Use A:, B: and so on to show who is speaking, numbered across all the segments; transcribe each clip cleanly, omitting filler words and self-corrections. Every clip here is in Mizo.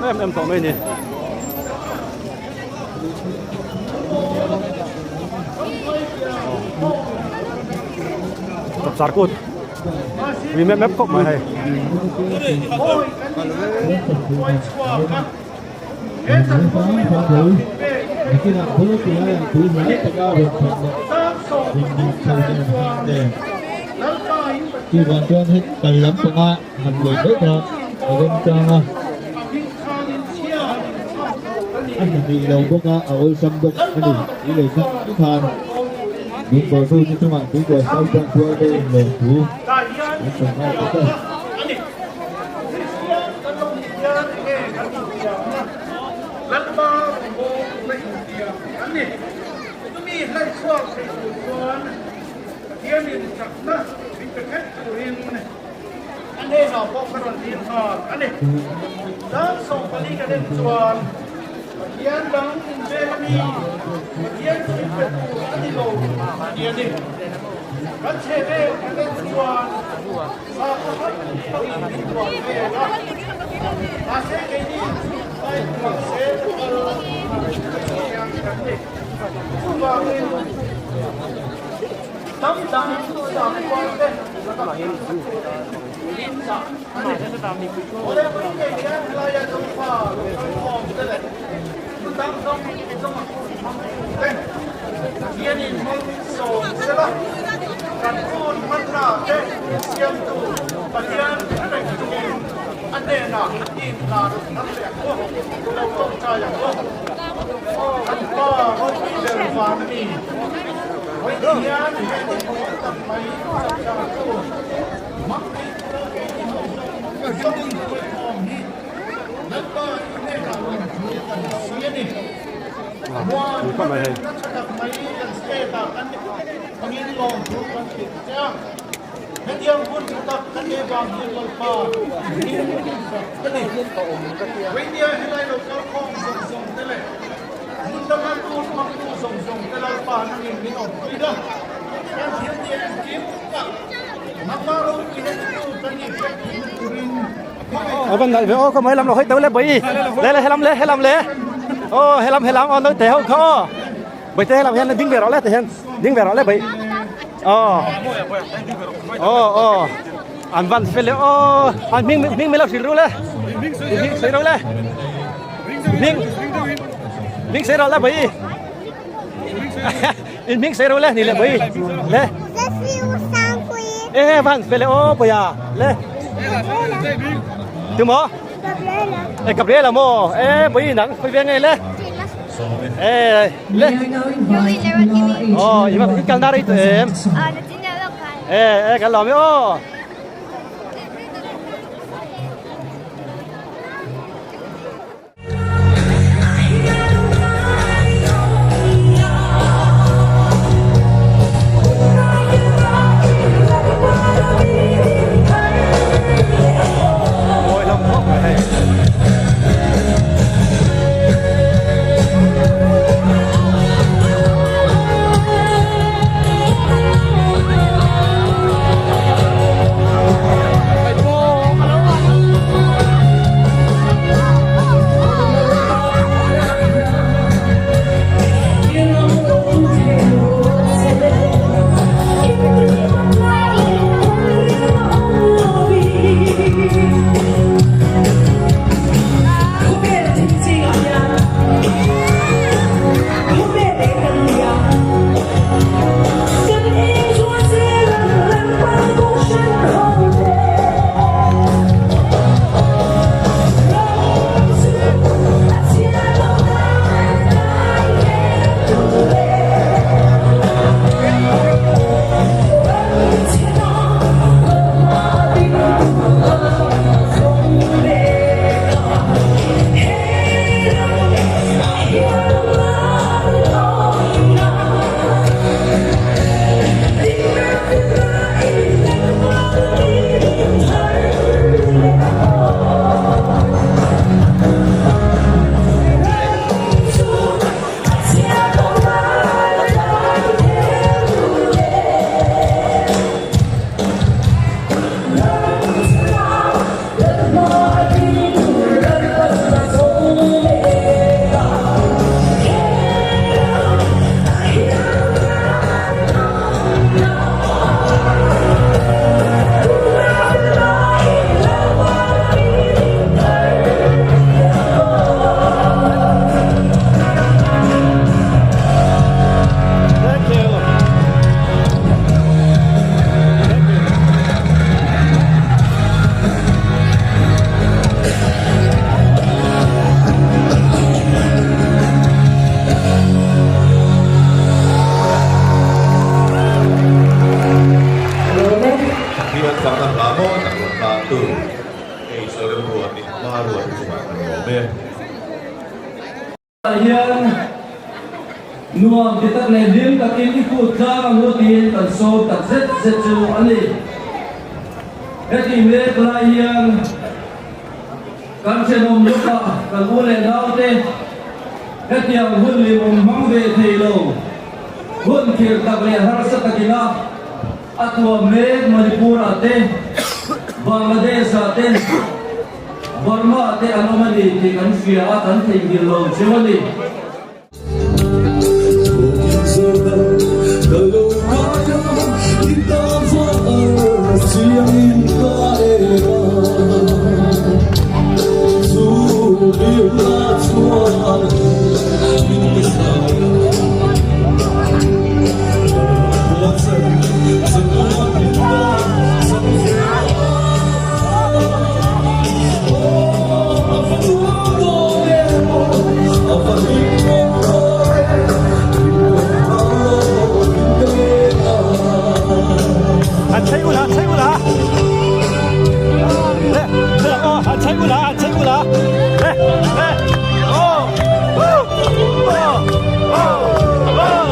A: tam em em tawh mai a ni. Chapchar kut ui mep mep khawp mai hei.
B: A hnathnih lo bawk a, a awlsam bawk a ni tih leh chang chu khan min bawltu te chungah tuikual Southern Tualte in lawmthu an sawi nghal bawk a.
C: A hnenah pawh ka rawn dil nghal a ni. Zan 14 ka den chuan Pathian dang invel a mi, Pathian chu in pe tur a ni lo a ti a ni. Kan chhe vel ka den chuan sakhaw hrang hrangin min tuar vel a, mahse keini ai mahse kal Pathian kan ni. Chuvangin Hnam dang sakhual te Awle pui ngei hian helaia Zofa lo kal khawm te leh hmun dang zawng zawng a hun hmang tu te Pathianin malsawm sela kan hun hmanna te siamtu Pathian hrereng chungin a hnenah inhlan thar leh ang u, lo tawngtai ang u. Kan Pa ropui ber van a ni. Vawiin hian he ni pawl tak mai chapchar tu hmang thei tura keini ho zawng zawng inhruaikhawm hi Lalpa i hnenah lawmthu kan sawi a ni. Muan hmaremna tha tak mai kan state ah kan hmangin lawmthu kan hrilh che a. Hetiang hun tha tak kan nei vang hian Lalpa hming fak a ni. Vawiinia helai lo kalkhawm zawng zawng te leh Hmun danga tur hmangtu zawng zawng te Lalpa nangin min awmpui la, kan thil tih engkim ah nangmah ropuina tu kan inhriat theihna turin
A: A van nalh ve aw ka mai lam lo hawi teuh le bawi le le helam le helam le aw helam helam aw naute ho kha aw bawi te helam hian ding ve rawh le ti hian ding ve rawh le bawi aw aw aw an van fel e aw an hming hming min lo hrilh ru le hming sawi ru le hming hming sawi rawh le bawi in hming sawi ru le ni le bawi le e van fel e aw bawia le tu maw e Gabriela maw e bawi nang khawi veng nge le e le aw i va i kal na rei tawh em e e kan lawm e aw. Mawi hlawm khawp mai hei.
D: Hian nuam ti tak leh hlim takin i kut tlang ang u tiin kan sawm tak zet zet chu a ni. Heti mek lai hian kan thenawm lawkah kan u leh naute hetiang hun limawm hmang ve thei lo, hun khirh tak leh harsa takina a tuam mek Manipur-ah te, Bangladesh-ah te, Burma te an awm a ni tih kan hria a, kan theihnghilh lo cheu a ni.
A: Han chei ula, chei ula. Le, le, oh, han chei ula, han chei ula. Le, le, oh, oh, oh, oh, oh, oh.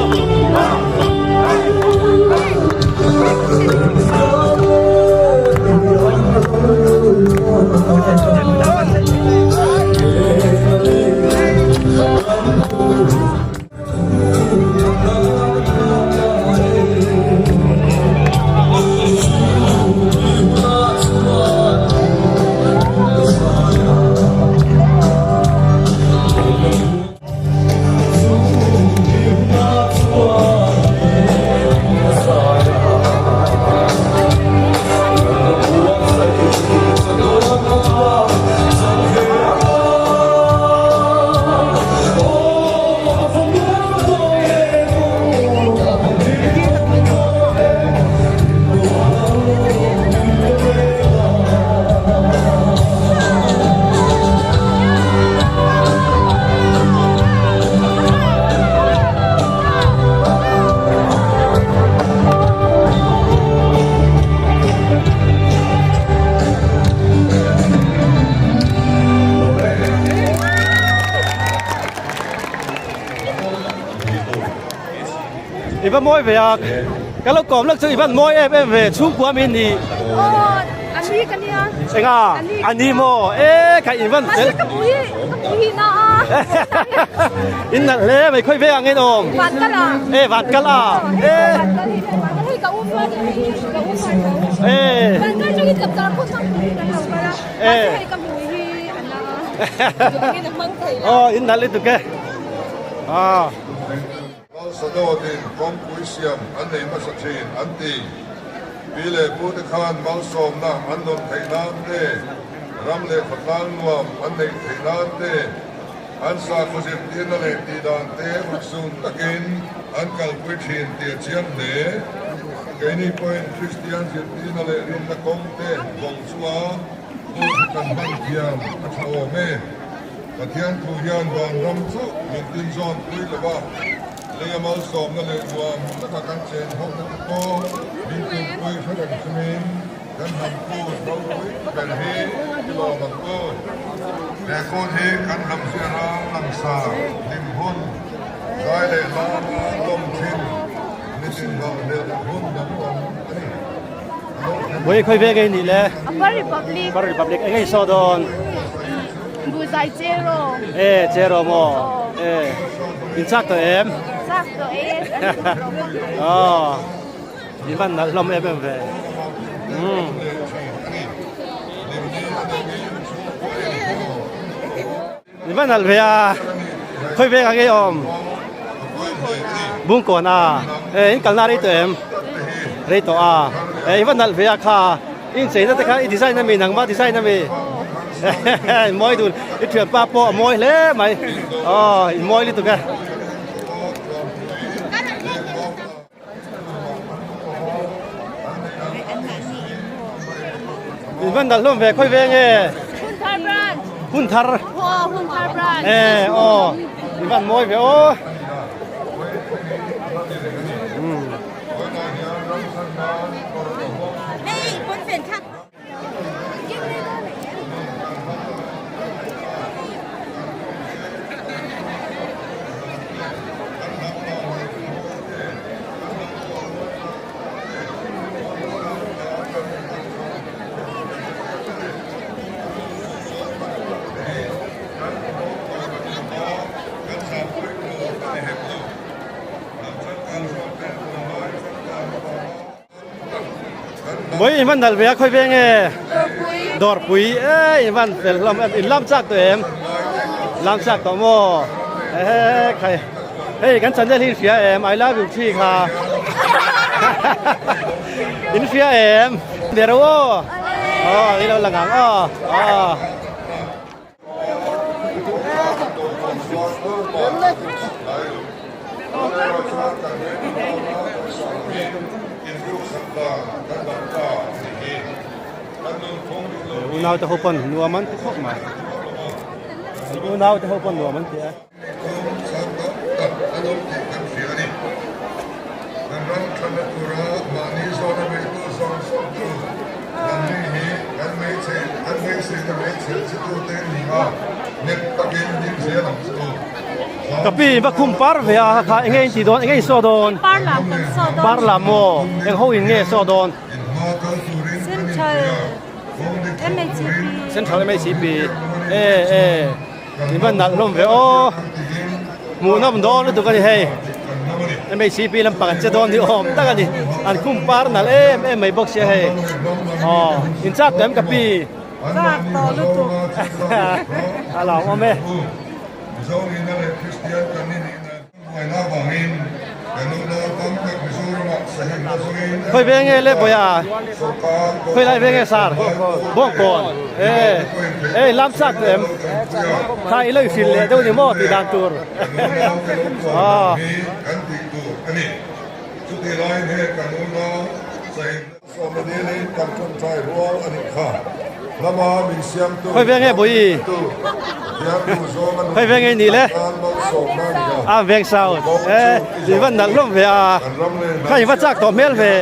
A: I va mawi ve a, ka lo kawm lak chu i van mawi em em ve, chhungkua min ni.
E: Aw, a ni ka nia.
A: Enga, a ni maw? E, ka in van fel.
E: Mahse ka pui, ka pui hi na a.
A: In nalh hle mai, khawi ve ang in awm?
E: Van kal a.
A: E, van kal a. E.
E: Van kal hi, van kal hi ka u chuan hei ka u chuan ka u.
A: E.
E: Van kal chu hi tlap tlap phut hmang pui kan lo kal a.
A: E.
E: Mahse hei ka hmui hi a na a. Duh angin a hmang thei lo.
A: Aw, in nalh lutuk e. Ah.
F: Malsadawtin kawngpui siam an nei hmasa thin an ti. Pi leh pute khan malsawmna an dawn theih nan te, ram leh khawtlang nuam an neih theih nan te, an sakhaw zirtirna leh tihdan te ulhsun takin an kalpui thin tih a chiang hle. Keini pawhin Kristian zirtirna leh rinna kawng te vawng chua hun hi kan hman thiam a tha awm e. Pathian thu hian vanram chu min tinzawn pui lo va, leia malsawmna leh nuam taka kan chen hawkna te pawh min tumpui hre reng chungin kan hnam kut ropui ber hi i lawm ang u. He kut hi kan hnam ziarang langsar hlim hun, zai leh lama lawm thin nitin vauhlelh hun danglam a ni.
A: Vawi khawi ve ngei nih le?
E: Upper Republic.
A: Upper Republic eng ngei saw dawn?
E: Buzai Chero.
A: E Chero maw? E in chak tawh em?
E: Chak tawh e.
A: Oh. In van nalh hlawm em em ve. Mm. In van nalh ve a. Khawi veng ah ngei awm? Bungkawn a. E in kalna rei tawh em? Rei tawh a. E in van nalh ve a kha. I incheina te kha i design a mi nangmah design a mi in mawi dun i thianpa pawh a mawi hle mai aw in mawi lutuk e. In van dal hlawm ve khawi ve nge?
E: Hunthar branch.
A: Hunthar.
E: Aw Hunthar branch.
A: E aw in van mawi ve aw. Bawih in van nalh ve a khawi veng e dawrpui e in van fel hlawm em in lam chak tawh em lam chak tawh maw ehe khai hei kan channel hi in hria em I love you thi kha in hria em ve ro aw aw i lo lang ang aw aw. Unau te ho pawn nuam an ti khawp mai unau te ho pawn nuam an ti a. Ka pi va khum par ve a kha enge in ti dawn enge in saw dawn par lam maw eng ho in nge saw dawn
E: Central MHCP
A: Central MHCP e e In van nalh hlawm ve aw. Hmuhnawm dawn lutuk a ni hei. MHCP lampang an che dawn ni awm tak a ni. An khum par nalh em em mai bawk sia hei. Aw in chak tawh em ka pi?
E: Chak tawh lutuk.
A: A lawmawm e. Khawi veng nge le Bawiha? Khawi lai veng nge sir? Bawngkawn. E e lam chak tawh em? Kha i lo i hrilh leh deuh ni maw tih dan tur. Aw. Khawi veng nge Bawihi? Khawi veng nge i nih le? A veng south. E i va nalh hlawm ve a. Kha i va chak tawh hmel ve.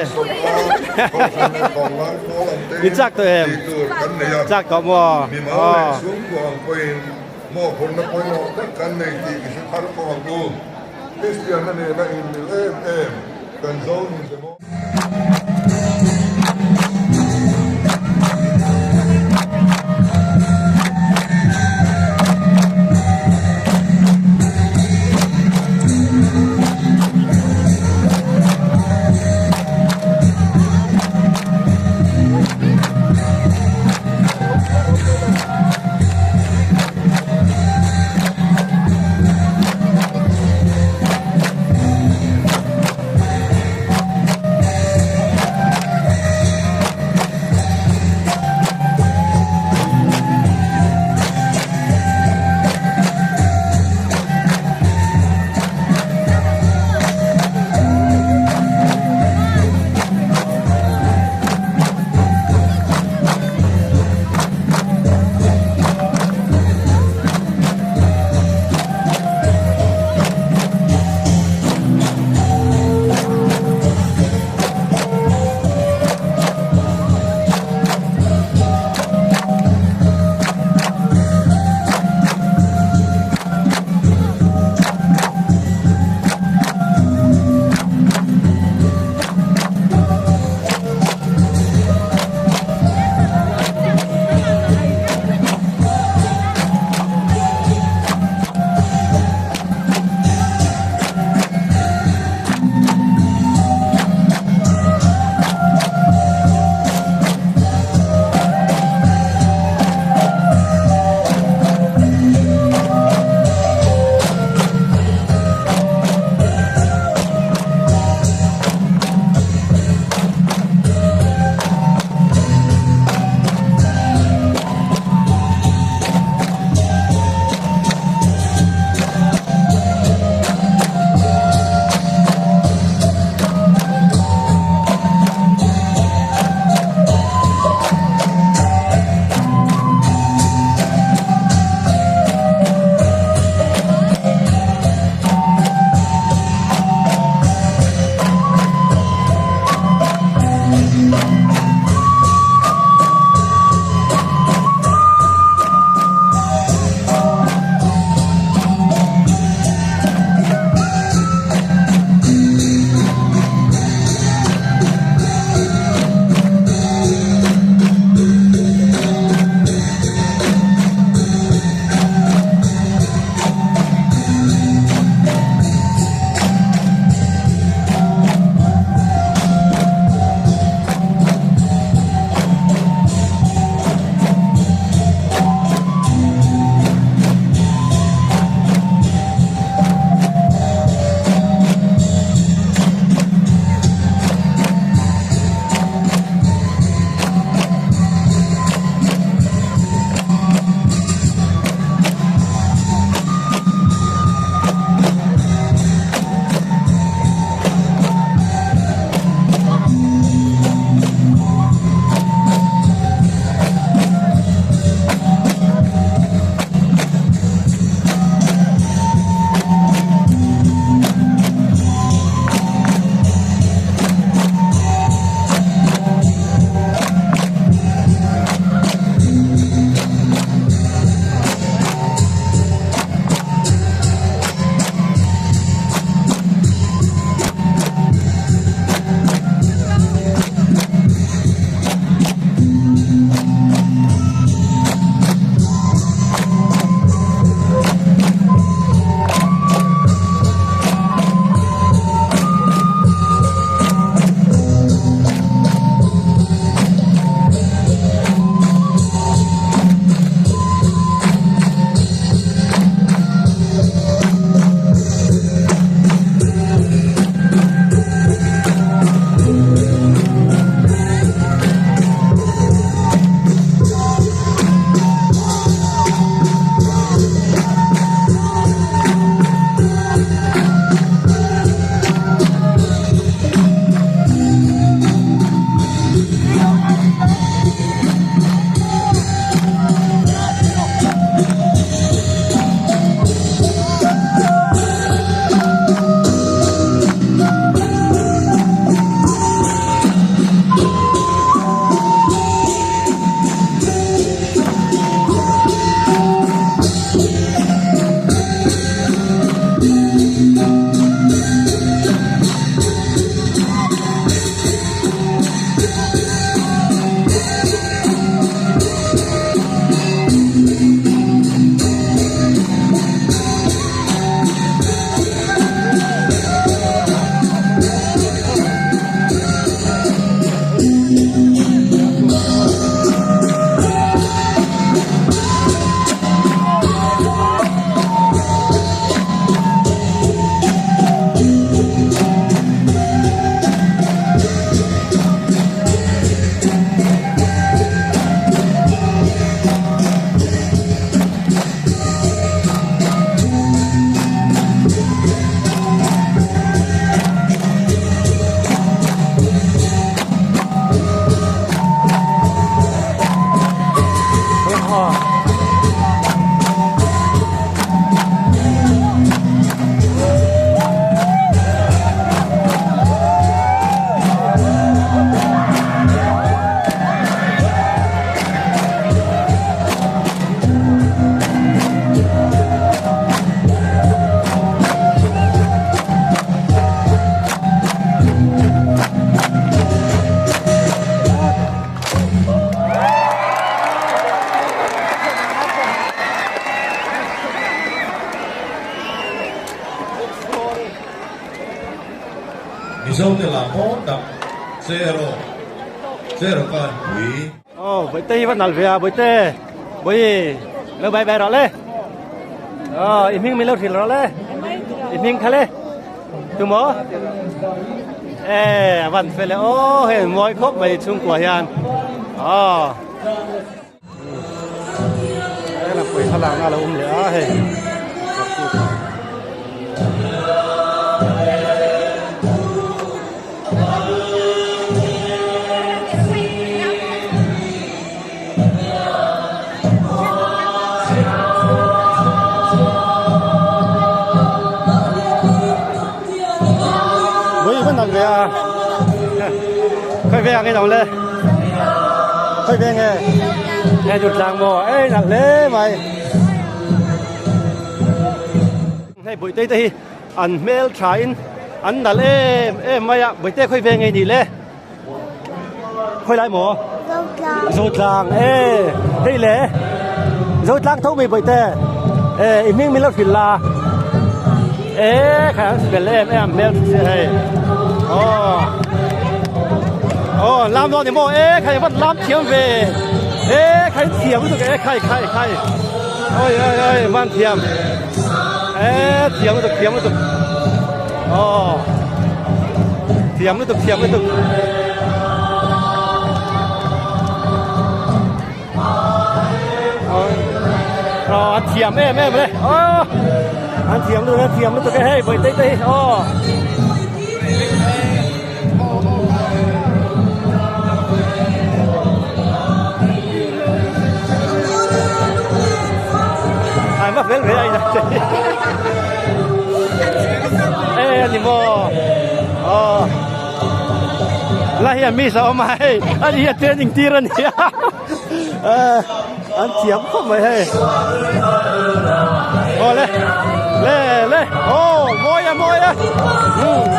A: I chak tawh em? Chak tawh maw? Aw.
G: Mizote lah maw tak Cheraw Cheraw khan pui.
A: Aw Bawihte hi va nal ve a Bawihte Bawihi lo bye bye rawh le aw i hming min lo hrilh rawh le i hming kha le tumaw e a van fel e aw hei mawi khawp mai chhungkua hian aw. Hela pawisa lakna a lo awm leh a hei Ui vẫn nằm về à Khơi về nghe đâu lên Khơi về nghe Nghe chuột làng mò Ê nặng lê mày Hei Bawihte te hi an hmel tha in an nalh em em mai a Bawihte khawi ve ngei ni le khawi lai maw Zotlang e hei le Zotlang tho mai Bawihte e i hming min lo hrilh la e khai an fel em em hmel tha hei aw aw lam dawn ni maw e khai van lam thiam ve e khai thiam lutuk e khai khai khai oi oi oi van thiam e thiam lutuk thiam lutuk aw thiam lutuk thiam lutuk aw an thiam em em le aw an thiam lutuk an thiam lutuk e hei bawihte te hi aw Ai ma fel ve ai na Ê ani mo. Ờ. La hi mi sa oma hei. Ani hi training tir ani. Ờ an thiam khawp mai hei. Aw le. Le le. Aw mawi a mawi a.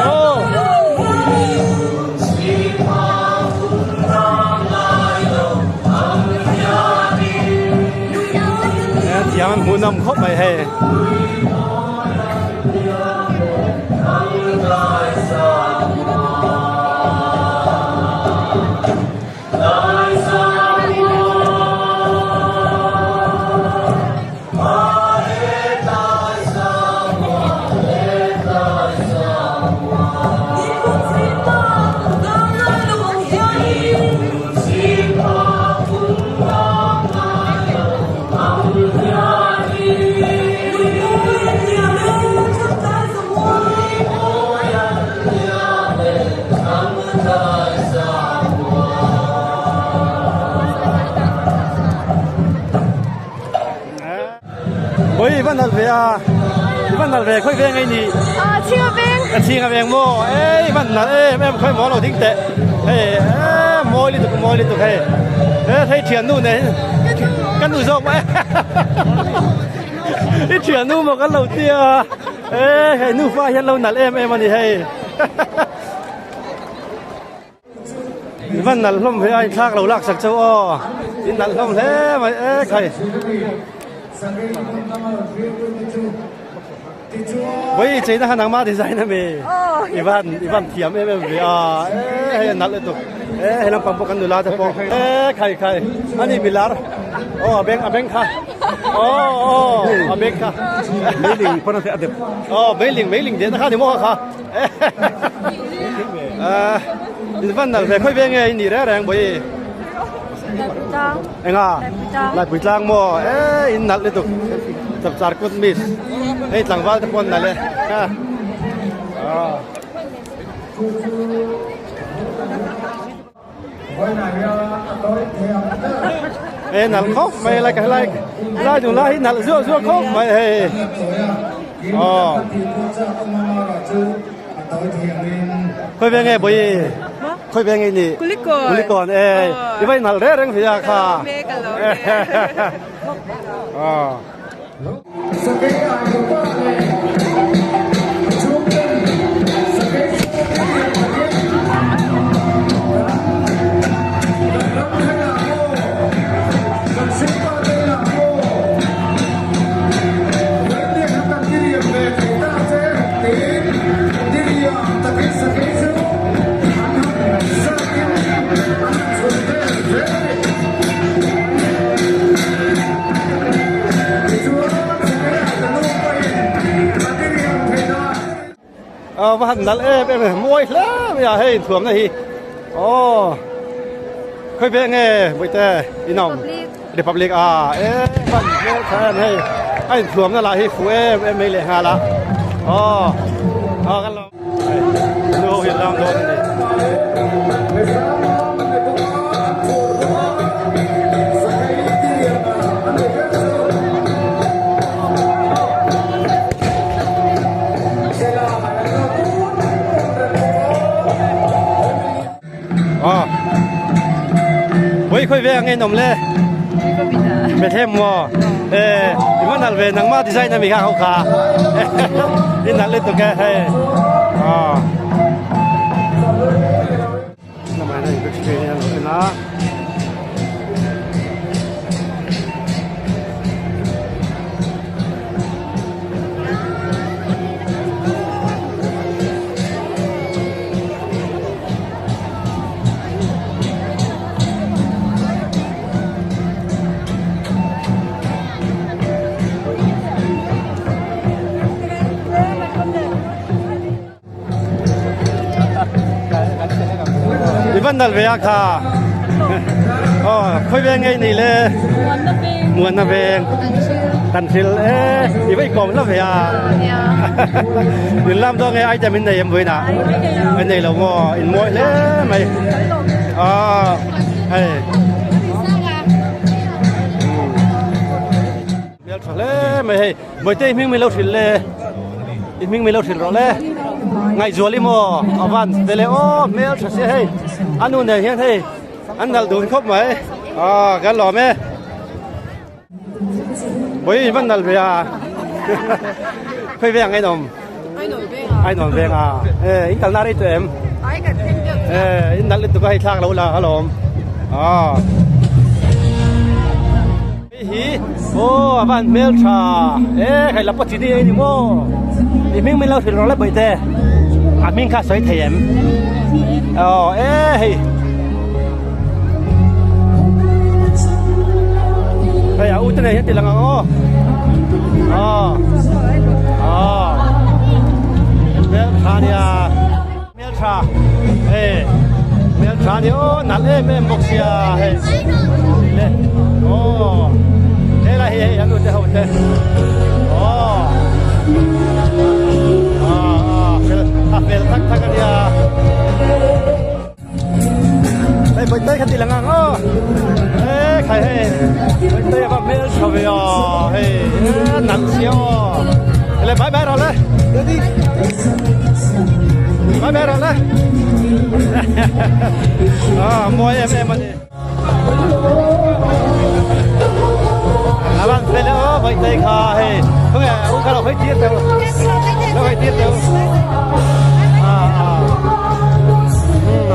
A: Aw. Thiam an hmuhnawm khawp mai hei. Oi i va nalh ve a i va nalh ve khawi veng ei ni
E: a chhing a veng
A: a chhing a veng maw ei i va nalh em em khawi maw lo ding teh hei e mawi lutuk mawi lutuk hei he hei thiannu nen ka nu zawk mai i thiannu maw kan lo tia e hei nufa hian lo nalh em em a ni hei. I van nalh hlawm ve a in thlak lo lak sak chauh aw in nalh hlawm hle mai e khai Vawi cheina kha nangmah design a mi i van i van thiam em em ve a e hei a nalh lutuk e he lampang pawh kan nula te pawh e khai khai ani milar aw a beng a beng kha aw aw a beng kha meiling pawn a dep aw meiling meiling dehna kha ni maw kha In van nalh ve khawi ve nge i nih reng reng bawi enga Laipui tlang maw e in nalh lutuk chapchar kut miss hei tlangval te pawh an nalh e E nalh khawp mai lai ka helai lai nula hi nalh zuah zuah khawp mai hei aw khawi ve nge bawi khawi ve nge ni kulikawn e i vai nalh reng reng hria kha aw. A va han nalh em em e, mawi hle mai a hei inthuamna hi. Aw khawi veng nge Bawihte in awm? Republic a e van hmel tha em hei a inthuamna lah hi fuh em em mai lehnghal a. Aw aw kan lo nu ho hi an lam dawn a ni. Boi khoi ve ang en om le Bethlehem mo eh i man al ve nangma design ami kha ho kha in al le to ke he ah I van nal ve a kha. Oh, khoi veng ngei nei le. Muan na veng. Tan thil e i vai kom la ve a. In lam do nge item in nei em vui na. In nei lo mo in moi hle mai. Ah, hei. Hmel tha hle mai hei Bawihte i hming min lo hrilh le i hming min lo hrilh rawh le ngaihzual i maw a van te le aw hmel tha sia hei a nu nen hian hei an nalh dun khawp mai ah kan lawm e Bawi in van nalh ve a khawi veng a inawm a inawm veng a e in kalna rei tawh em e in nalh lutuk a hei thlak lo la a lawm ah. Hei hi aw a van hmel tha e hei la pawh chi ni ani maw i hming min lo hrilh rawh le bawihte a hming kha sawi thei em aw e hei hei a u te nei hian ti lang ang aw aw aw hmel tha nia. Hmel tha hei hmel tha ni aw nalh em em bawk sia hei le aw helai hi hei an ute ho te aw a a fel thak thak a nia hei bawihte kha ti lang ang aw e khai hei bawihte a va hmel tha ve aw hei nalh sia aw le bye bye rawh le. Bye bye rawh le. Ah, mawi em em a ni. A van fel e aw Bawihte kha hei. Khawnge u kha lo hawi tir teuh. Lo hawi tir teuh. Ah ah.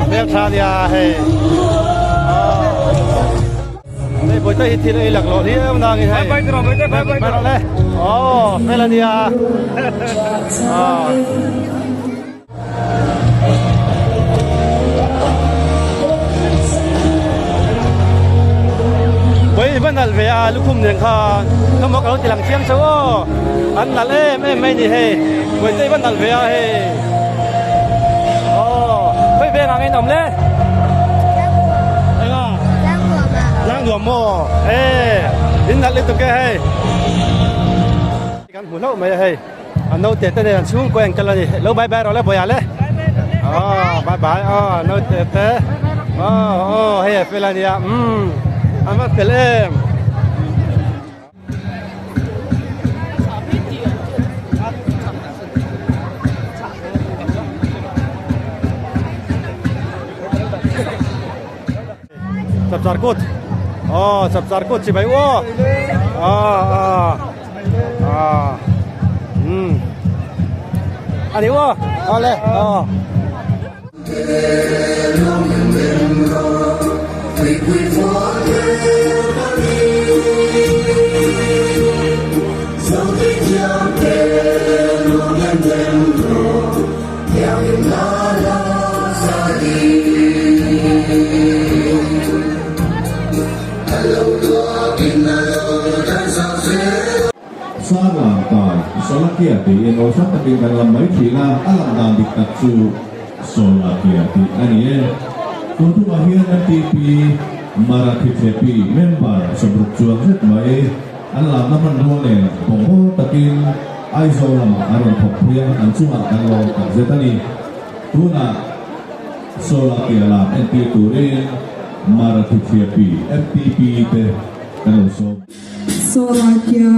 A: Hmel tha nia hei. Hei Bawihte hi thil ei laklawh hliau nangin hei. Bye bye Bawihte bye bye rawh le. Aw fel a nia. Aw. Bawih va nalh ve a lukhum nen khan ka maw ka lo ti lang chiang chauh aw. An nalh em em mai ni hei. Bawihte va nalh ve a hei. Aw khawi veng ang in awm le. Enga? Tlang nuam maw? E in nalh lutuk e hei. Kan hmu hlauh mai a hei. A naute te nen an chhungkaw eng kal a ni. Lo bye bye rawh le Bawihah le. Aw bye bye aw naute te. Aw aw hei a fel a nia umm an va fel em. Chapchar kut aw chapchar kut chibai aw aw aw um ani aw awle aw.
G: Sarlang kai, Sawlakia tiin awlsam takin kan lam mai thin a, a lam dan dik tak chu Sawlakia tih a ni e. Tun tumah hian MTP Marathi Thlepi member sawmruk chuang zet mai an lamna hmanrua nen bawngbawl takin Aizawl lamah an rawn thawk phei a, an chungah kan lawm tak zet a ni. Tunah Sawlakia lam entir turin Marathi Thlepi MTP te kan lo sawm.
H: Sawlakia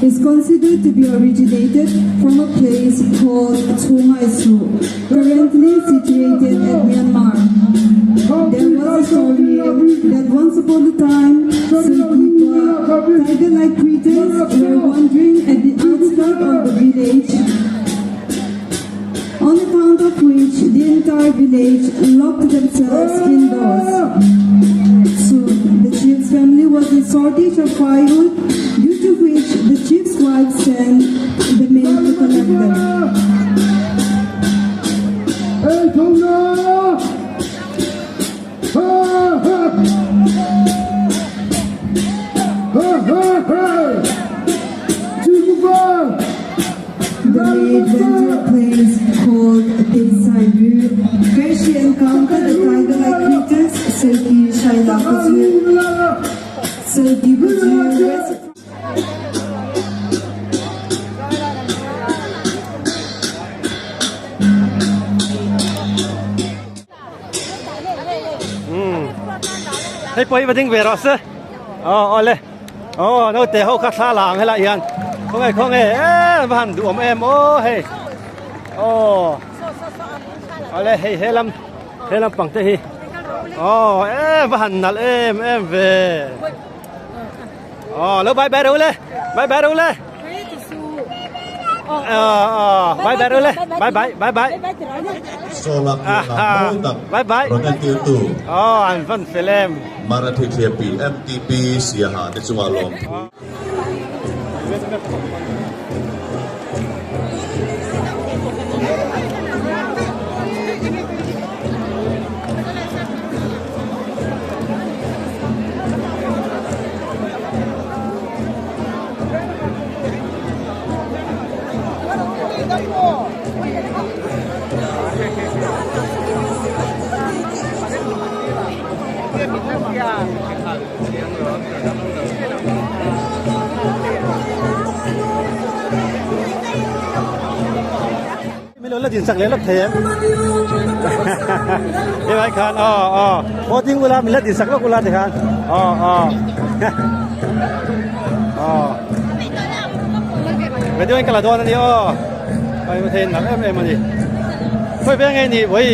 H: is considered to be originated from a place called Chungaisu, currently situated at Myanmar. There was a story that once upon a time, some people, tiger-like creatures, were wandering at the outskirts of the village, on account of which the entire village locked themselves indoors. Soon, the chief's family was in shortage of firewood, due to which the chief's wife sent the men to collect them. The maid went to a place called Teisairu, where she encountered the tiger-like creatures Silky Shailakuzu. Silky Buju
A: Hei pawh hi va ding ve rawh se aw aw le aw naute ho kha thla la ang helai hian khawnge khawnge e va han duh awm em aw hei aw awle hei he lam he lam pang te hi aw e va han nalh em em ve aw lo bye bye ro le bye bye ro le Bye bye ro le bye bye bye bye
G: Sawla pianah mawi tak
A: bye bye
G: rawn entirtu
A: Aw an van fel em
G: Marathi Thliapi MTP Siaha te chungah lawm thu.
A: Min lo la din sak leh lawk thei em helai khan aw aw aw ding ula min la din sak lawk ula tikhan aw aw aw video in ka la dawn ani aw ai ma thei nalh em em ani khawi veng nge ni vawi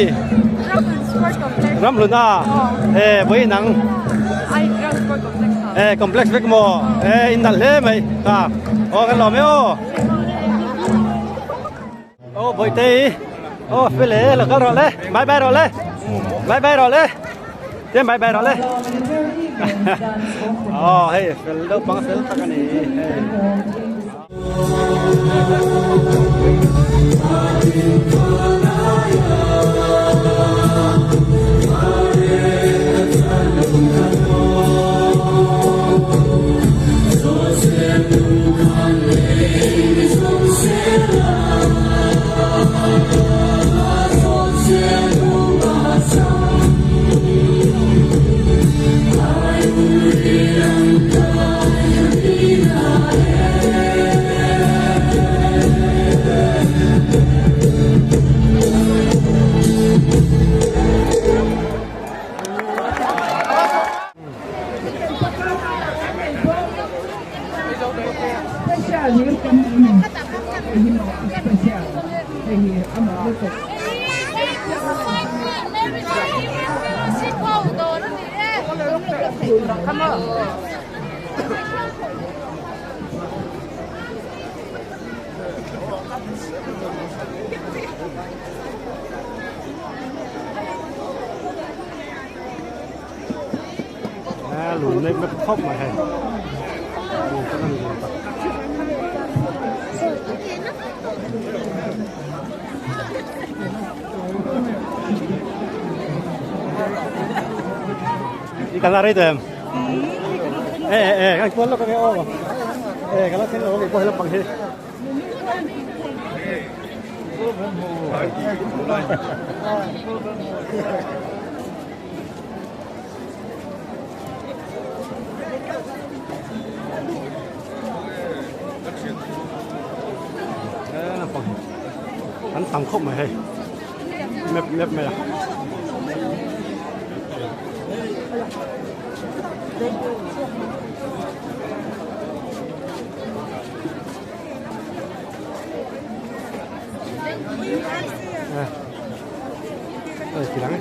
A: Ramhlun a e vawi nang e complex vek maw e in nalh hle mai kha aw kan lawm e aw. Ô Bawihte Ô fel e lo kal rawh le bye bye rawh le bye bye rawh le tlem bye bye rawh le Aw hei fel deuh pang fel tak a ni hei. A lung nek nek khawp mai hei lung tak a ni lung tak. I kan la rei tawh em? E e e kan kual lawk ange aw e ka la thleng lo ang pawh he lampang hi. An tam khawp mai hei map map mai a.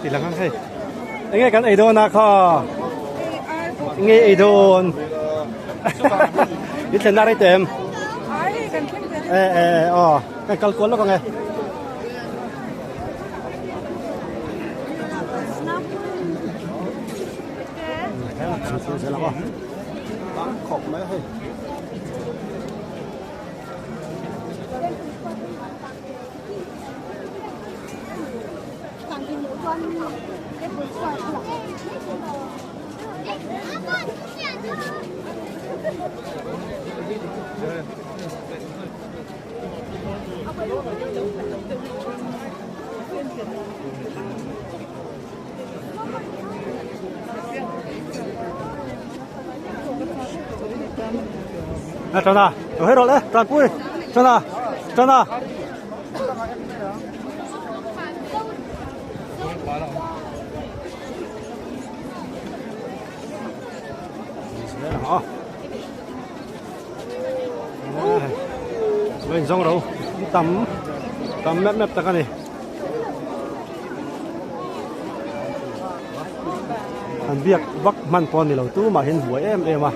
A: Ti lang ang hei. Enge kan ei dawn a kha. Enge ei dawn. I thlen na rei tem. E e aw kan kal kual lawk ang e. Tam khawp mai hei. À, tròn à, rồi hết rồi đấy, tròn cui, tròn à, tròn à. Mình rong đâu, tắm, tắm mép mép ta cái này. An biak vak hman pawh a ni lo tumah hian buai em em a.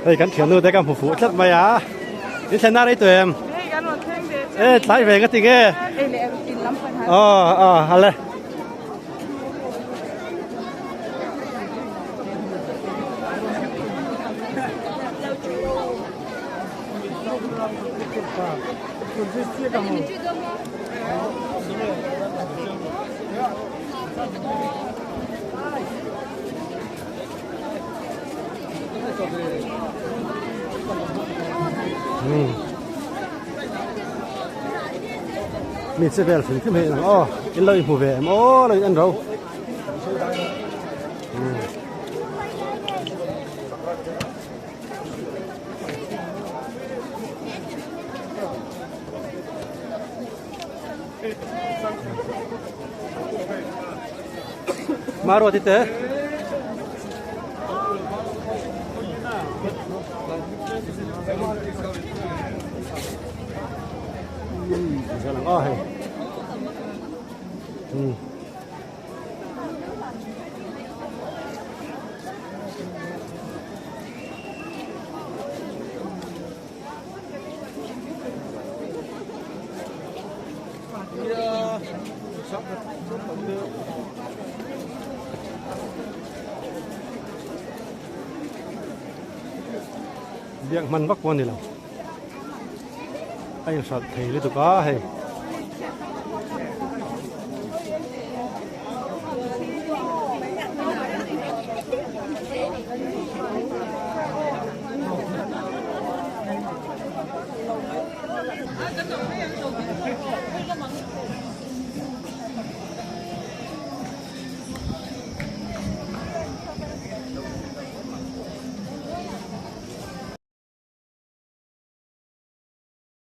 A: Hei kan thiannu te ka hmu fuh tlat mai a in thlen na rei tawh em? E tlai ve ka ti nge? Aw aw hale. Mi che vel hrim hrim hei ang aw in lo inhmu ve em aw lo in en ro. Maruati te. Biak hman vak pawh a ni lo a inhralh thei lutuk a hei.